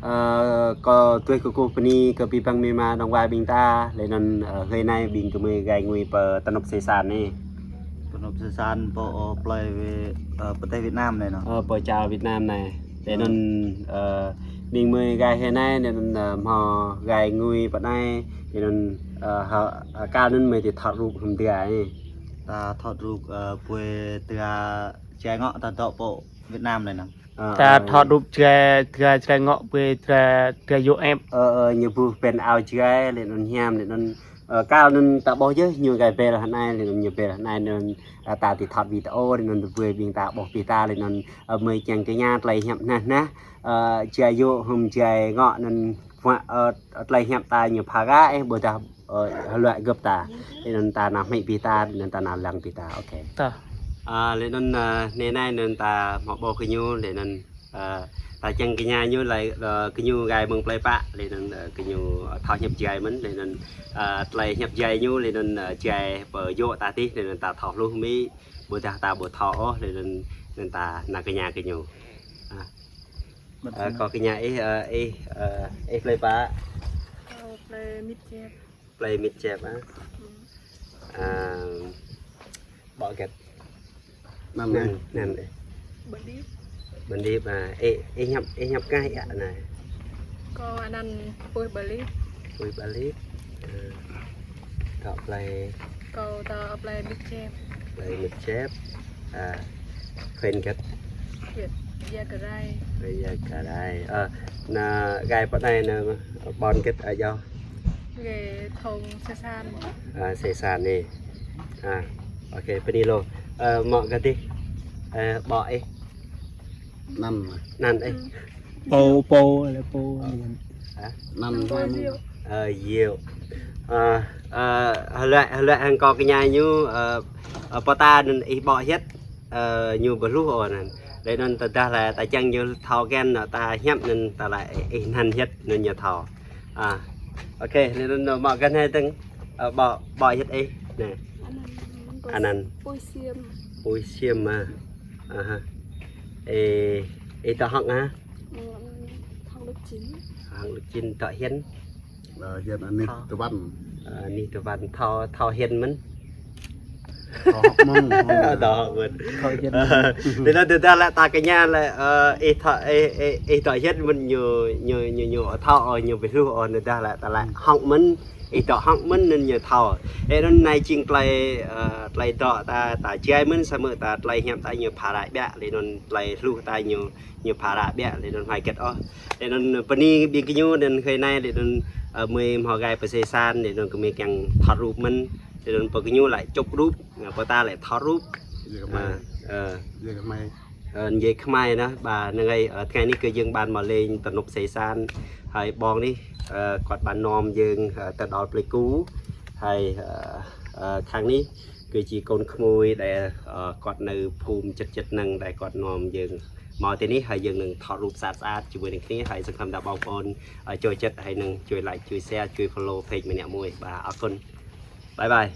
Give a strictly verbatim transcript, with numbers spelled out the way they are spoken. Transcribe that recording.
Ơ, kâo tui kơkuh bơni kơ abih bang amĭ ama dŏng wa ƀing ta, laih anŭn, ơ, hrơi anai ƀing gơmơi gai ngui pơ tơnŭp Sêsan anai. Tơnŭp Sêsan pơ, ơ, plơi Việt, ơ, pơ teh Việt Nam anai nơh. Ơ, pơ čar Việt Nam anai. Laih anŭn, ơ, ƀing gơmơi gai hrơi anai, laih anŭn, ơ, hmâo gai ngui pơ anai, laih anŭn, ơ, hơ, ơ, kâo anŭn gơmơi či thot rup hăm dra anai. Ta thot rup, ơ, pui dra Jrai ngŏ ta dŏ pơ Việt Nam anai nơh. Ơ, ta ơ, thot rup Jrai, dra Jrai ngŏ pui dra, dra yŏ ĕp. Ơ, ơ, ñu ƀuh pên ao Jrai, laih anŭn hiam, laih anŭn, ơ, kâo anŭn ta ƀuh yơh, ñu gai bel hơnai, laih anŭn ñu bel hơnai, anŭn, ơ, ta či thot video, laih anŭn tơpơi ƀing ta ƀuh abih ta, laih anŭn, ơ, gơmơi kiăng kơ ñu tơlơi hiăp nah nah, ơ, Jrai yŏ hăm Jrai ngŏ anŭn, ơ, tơlơi hiăp ta ñu phara, ơ, ƀôdah ơ, hơluă gơp ta. Laih anŭn ta nao hmư̆ abih ta, laih anŭn ta nao lăng abih ta. Ôkê. Tơh. Ơ, laih anŭn, ơ, anai anai anŭn ta hmâo ƀuh kơ ñu, laih anŭn, ơ, ta čang kơ ñu, ñu laĭ, ơ, kơ ñu gai mơ̆ng plơi pă, laih anŭn, ơ, kơ ñu, ơ, thâo hiăp Jrai mơ̆n, laih anŭn, ơ, tơlơi hiăp Jrai ñu, laih anŭn, ơ, Jrai pơ yŏ ta tih, laih anŭn ta thâo hluh mĭ, ƀôdah ta ƀu thâo ôh, laih anŭn, anŭn ta nao kơ ñu kơ ñu. Ơ. Ơ, kâo kơ ñu ih, ơ, ih, ơ, ih plơi pă? Ơ, plơi Mit Jep. Plơi Mit Jep, ah. Ơ, ƀô̆ hơget? Anăn, anăn, anăn. Bơlip. Bơlip, ah. Ê, ê hiăp, ê hiăp kah ia anai? Kâo anăn Pui Bơlip. Pui Bơlip. Ơ. Dŏ plơi? Kâo dŏ plơi Mit Jep. Plơi Mit Jep. Ơ. Huyện hơget? Huyện Ia Grai. Huyện Ia Grai. Ơ, anai gai pơ anai anai ƀôn hơget, ơ, yơh? Gai thôn Sêsan. Ơ, Sêsan anai. Ơ, ôkê, bơni lu. Ơ, hmâo hơget dih? Ơ, ƀô̆ ih? Anăn. Anăn ih? Pô, pô, lĕ pô. Hă? Anăn. Ơ, Diêu. Ơ, ơ, hơluă, hơluă hăng kâo kơ ñu, ơ, ơ, pô ta anŭn ih ƀô̆ hơget, ơ, ñu ƀu hluh ôh anăn. Laih anŭn tơdah lĕ ta čang ñu thâo găn, ta hiăp anŭn ta laĭ ih anăn hơget anŭn ñu thâo. Ơ. Ôkê, laih anŭn hmâo găn hơget dơ̆ng, ơ, ƀô̆, ƀô̆ hơget ih? Anai. Anăn. Pui Siêm. Pui Siêm ah. Aha. Ê, ê dŏ hŏng ah? Ơ, hŏng lớp chín. Hŏng lớp chín dŏ hiên. Ơ, hiên anih tơwăn. Ơ, anih tơwăn thâo, thâo hiên mơ̆n. Thâo hŏk mơ̆n. Thâo hŏk mơ̆n. Thâo hiên mơ̆n. Ơ, tơdah lĕ ta kơ ñu lĕ, ơ, ih thâo, ih, ih, ih dŏ hiên mơ̆n ñu, ñu, ñu, ñu thâo, ơ, ñu ƀu hluh, ơ, tơdah lĕ ta lĕ hŏng mơ̆n. Ih dŏ hŏng mơ̆n anŭn ñu thâo. Ê, anŭn anai jing tơlơi, ơ, tơlơi dŏ ta, ta Jrai mơ̆n samơ̆ ta tơlơi hiăp ta ñu phara ƀiă, laih anŭn tơlơi hluh ta ñu, ñu phara ƀiă, laih anŭn hmâo hơget ôh. Laih anŭn bơni ƀing gơñu, laih anŭn hrơi anai, laih anŭn, ơ, gơmơi hmâo gai pơ Sêsan, laih anŭn gơmơi kiăng thot rup mơ̆n, laih anŭn pơ gơñu laĭ chụp rup, ơ, pơ ta laĭ thot rup. Ơ, ơ. Ơ, ñu khmai nă, ƀă anai, ơ, tơngai anai kơ jing ƀan mơlĕng tơnŭp Sêsan. Hơi ƀơ̆ng anai, ơ, kŏt ƀan nŏm jing, ơ, tơdŏl Plei Ku. Hơi, ơ, ơ, khăng anai kơ či kŏn khmui đe, ơ, kŏt nao phŭm čĕt čĕt năng đe kŏt nŏm jing. Hmâo tơ anai hơi jing năng thot rup sat sat, či ƀuh năng anai hơi sơngkăm đa ƀơ̆ng ƀơ̆ng, ơ, čuai čĕt hơi năng čuai like, čuai share, čuai follow page mơnĕ mui. Ƀă, ơ kŏn. Bye bye.